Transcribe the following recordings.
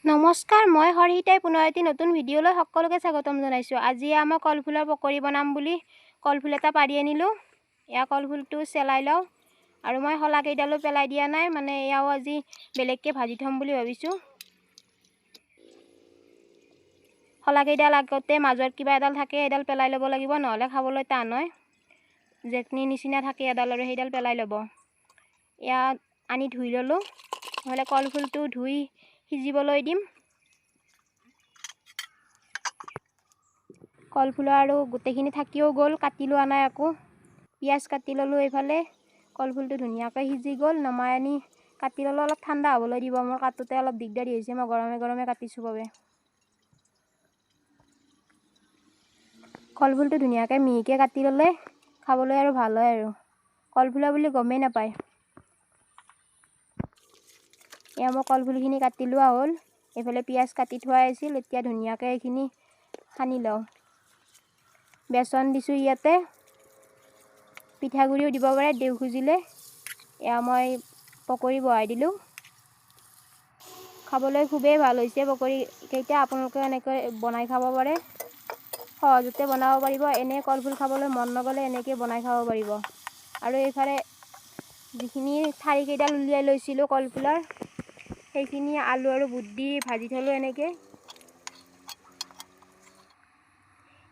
নমস্কাৰ, মই হৰহিতাই পুনৰ এটি নতুন ভিডিঅ'লৈ সকলোকে স্বাগতম জনাইছোঁ। আজি আমাৰ কলফুলৰ পকৰি বনাম বুলি কলফুল এটা পাৰি আনিলোঁ। এয়া কলফুলটো চেলাই লওঁ আৰু মই শলাকেইডালো পেলাই দিয়া নাই, মানে এয়াও আজি বেলেগকৈ ভাজি থ'ম বুলি ভাবিছোঁ। শলাকেইডাল আগতে মাজত কিবা এডাল থাকে, এডাল পেলাই ল'ব লাগিব, নহ'লে খাবলৈ টান হয়। জেকনি নিচিনা থাকে এডাল আৰু সেইডাল পেলাই ল'ব। এয়া আনি ধুই ল'লোঁ, নহ'লে কলফুলটো ধুই সিজিবলৈ দিম। কলফুলৰ আৰু গোটেইখিনি থাকিও গ'ল, কাটি লোৱা নাই আকৌ। পিঁয়াজ কাটি ল'লোঁ এইফালে। কলফুলটো ধুনীয়াকৈ সিজি গ'ল, নমাই আনি কাটি ল'লোঁ। অলপ ঠাণ্ডা হ'বলৈ দিব, মোৰ কাটোতে অলপ দিগদাৰী হৈছে, মই গৰমে গৰমে কাটিছোঁ বাবে। কলফুলটো ধুনীয়াকৈ মিহিকৈ কাটি ল'লে খাবলৈ আৰু ভাল হয়, আৰু কলফুলৰ বুলি গমেই নাপায়। এয়া মই কলফুলখিনি কাটি লোৱা হ'ল, এইফালে পিঁয়াজ কাটি থোৱা আছিল। এতিয়া ধুনীয়াকৈ এইখিনি সানি লওঁ। বেচন দিছোঁ ইয়াতে, পিঠাগুড়িও দিব পাৰে দেউ খুজিলে। এয়া মই পকৰি বহাই দিলোঁ, খাবলৈ খুবেই ভাল হৈছে পকৰিকেইটা। আপোনালোকে এনেকৈ বনাই খাব পাৰে, সহজতে বনাব পাৰিব। এনেই কলফুল খাবলৈ মন নগ'লে এনেকৈ বনাই খাব পাৰিব। আৰু এইফালে যিখিনি ঠাৰিকেইডাল উলিয়াই লৈছিলোঁ কলফুলৰ, সেইখিনি আলু আৰু বুট দি ভাজি থ'লোঁ এনেকৈ।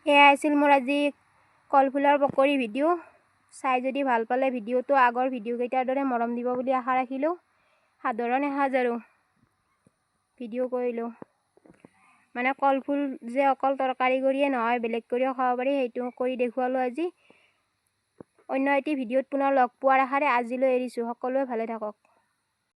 এয়াই আছিল মোৰ আজি কলফুলৰ পকৰি ভিডিঅ'। চাই যদি ভাল পালে ভিডিঅ'টো আগৰ ভিডিঅ'কেইটাৰ দৰে মৰম দিব বুলি আশা ৰাখিলোঁ। সাধাৰণ এসাঁজ আৰু ভিডিঅ' কৰিলোঁ, মানে কলফুল যে অকল তৰকাৰী কৰিয়ে নহয়, বেলেগ কৰিও খাব পাৰি, সেইটো কৰি দেখুৱালোঁ আজি। অন্য এটি ভিডিঅ'ত পুনৰ লগ পোৱাৰ আশাৰে আজিলৈ এৰিছোঁ। সকলোৱে ভালে থাকক।